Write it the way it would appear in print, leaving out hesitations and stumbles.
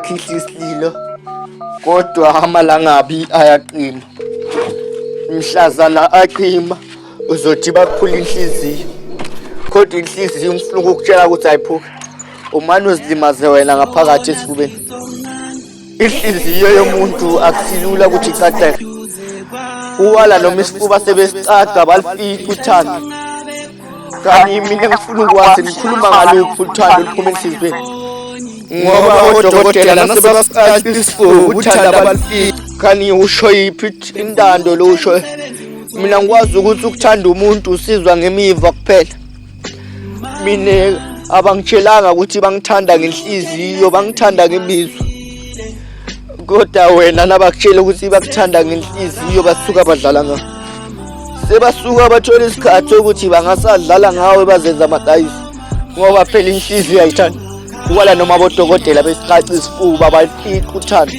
Khihla isililo kodwa amalangabi ayaqina. Mhlazana aqhima uzothi bakuphula inhliziyo. Kodwa inhliziyo ngifuna ukukutshela ukuthi ayiphuki. Umane uzilimaze wena ngaphakathi esifubeni. Inhliziyo yomuntu akusilula ukuthi icaceke. Uwala noma isifuba sebesicaca balifica uthando. Kanti mina ngifuna ukwazi nikhuluma ngaluphi uthando oluphuma enhliziyweni. Ngoba odokotela nasebasicaca isifuba uthando abalifiki. Kani usho yiphi intando lo usho? Mina ngikwazi ukuthi ukuthanda umuntu usizwa ngemiva kuphela. Mina abangitshelanga ukuthi bangithanda ngenhliziyo, bangithanda ngemizwa. Kodwa wena nabakutshela ukuthi bakuthanda ngenhliziyo basuka badlala ngawe. Sebasuka bathola isikhathi sokuthi bangasadlala ngawe bazenza amadayisi. Ngoba phela inhliziyo ayithandi. Wala noma abodokotela besicaca isifuba bayifica uthando.